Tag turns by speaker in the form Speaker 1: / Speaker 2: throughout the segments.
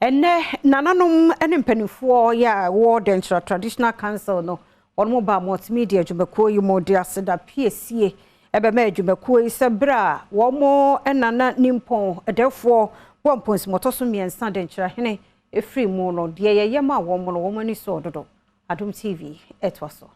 Speaker 1: Ɛnɛ nananom ne mpanimfoɔ yɛ a wɔwɔ Denkyira Traditional Council no, wɔn ba Multimedia adwumakuo yi mu de aseda piesie ɛbɛma adwumakuo yi sɛ berɛ a wɔn nana nimpɔn ɛdɛfoɔ wɔ mpɔnsimɔtɔ so 3 Denkyira hene efiri mu no, deɛ yɛyɛ ma wɔn no, wɔn ani sɔ dodo. Adom TV ɛtoa so.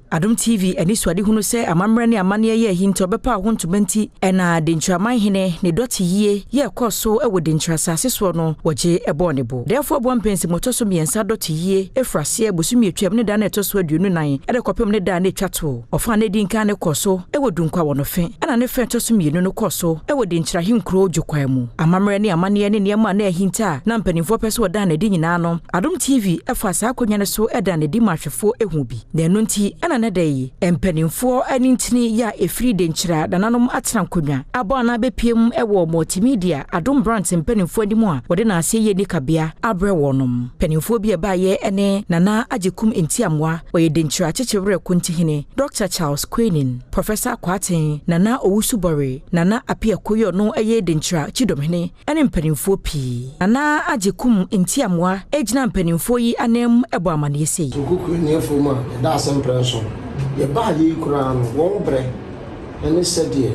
Speaker 2: Adom TV ani so ade hunu sɛ amammerɛ ne amanneɛ yɛ ahinta ɔbɛpa aho ntoma nti ɛna Denkyiraman hene ne dɔte yie yɛ ɛkɔɔ so wɔ Denkyira asase soɔ no, wɔgye ɛbɔɔ ne bo. Dɛɛfoɔ boɔ mpɛnsimɔtɔ so 3 dɔte yie ɛfiri aseɛ bosome atwam ne da no ɛtɔ so 24 ɛde kɔpem ne da ne ɛtwa toɔ. Ɔfa no edi nkan ne kɔɔ so wɔ Dunkwa wɔ no fe, ɛna ne fɛ ɛtɔ so 2 no kɔɔ so wɔ Denkyira ahenkuro Dwokwan mu. Amammerɛ ne amanneɛ ne nneɛma a na ahinta a na mpanimfoɔ pɛ sɛ wɔdan n'adi nyinaa no, Adom TV ɛfa saa akonnwa no so ɛdan n'adi ma ahwɛfoɔ ehu bi. Na ɛno nti ɛna ne da yi mpanimfoɔ ani ntini yɛ a ɛfiri Denkyira nananom atena nkonnwa abɔ anaa bɛpiem wɔ Multimedia Adom Brands mpanimfoɔ anim a wɔde n'aseɛ yɛ nikabea abrɛ wɔnom. Mpanimfoɔ bi a ɛbaeɛ ne Nana Agyekum Ntiamoa, ɔyɛ Denkyira Kyekyewerɛ Kontihene, Dr. Charles Kwenin, Professor Kwarteng, Nana Owusu Bɔre, Nana Appiah Koyo no yɛ Denkyira Kyidomhene ne mpanimfoɔ pii. Nana Agyekum Ntiamoa gyina mpanimfoɔ yi ananmu bɔ amanneɛ sei.
Speaker 3: Sukuu nniafoɔ mu a yɛda ase mprɛnson. Yɛbaa yei koraa no, wɔn brɛ ne sɛdeɛ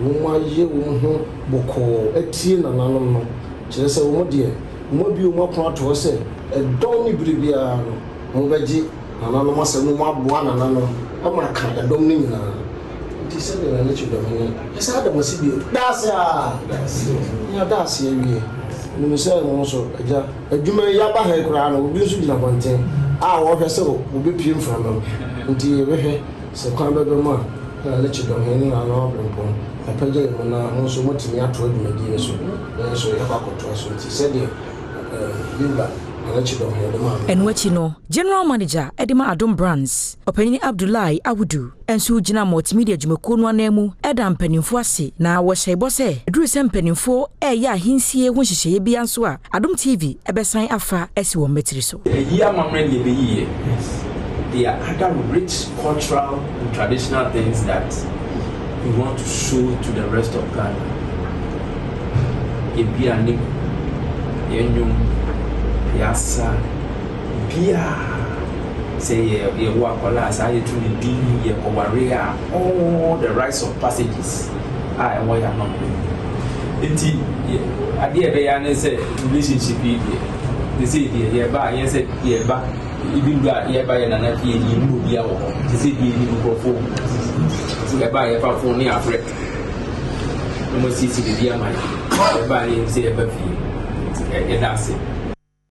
Speaker 3: wɔn ayɛ wɔn ho bɔkɔɔ atie nananom no, kyerɛ sɛ wɔn deɛ, wɔn abue wɔn apono ato hɔ sɛ ɛdɔm ne bere biara no, wɔbɛgye nananom asɛm na wɔaboa nananom ama aka ɛdɔm no nyinaa. Nti sɛdeɛ Nana Kyidɔmhene, yɛsan da mo ase bio. Da ase a! Yɛda ase awie. Menim sɛ mo nso, agya, adwuma yi yɛaba ha yi koraa no, obi nso gyina abɔnten a wɔhwɛ sɛ wɔbɛpue mframa mu. Nti yɛbɛhwɛ sɛ kwan bɛba mu a, na Nana Kyidɔmhene ne Nana Ɔbrempɔn apagya yɛn mu na mo nso moatumi atoa dwumadie no so, na yɛn nso yɛakɔ akɔtoa so. Nti sɛdeɛ yɛwura Nana Kyidɔmhene de maa me.
Speaker 2: Ɛno akyi no, General Manager de ma Adom Brands, Ɔpanyin Abdullahi Awudu nso gyina Multimedia dwumakuo no ananmu da mpanimfoɔ ase na wɔhyɛ bɔ sɛ ɛduru sɛ mpanimfoɔ ɛreyɛ ahensie ho nhyehyɛeɛ biara nso a, Adom TV ɛbɛsan afa asi wɔn mmatiri so.
Speaker 4: Ɛyi amammerɛ deɛ ɛbɛyiyɛ. There are other rich cultural and traditional things that we want to show to the rest of Ghana. Yɛduane, yɛn nnwom, yɛasa, biara sɛ yɛwɔ akwadaa saa yɛtu ne din, yɛkɔware a, all the rites of passages a ɛwɔ yɛn amammerɛ mu. Nti adeɛ a ɛbɛyɛ ne sɛ relationship yi deɛ, te sɛ deɛ yɛba a, yɛn sɛ yɛba even though a yɛba yɛ nana fie deɛ yɛnim obiara wɔ hɔ, te sɛ deɛ yɛnim nkurɔfoɔ yɛba a, yɛfa phone ne afrɛ na mo asiesie biribi ama yɛ. Yɛba a, yɛnim sɛ yɛba fie, nti yɛda ase.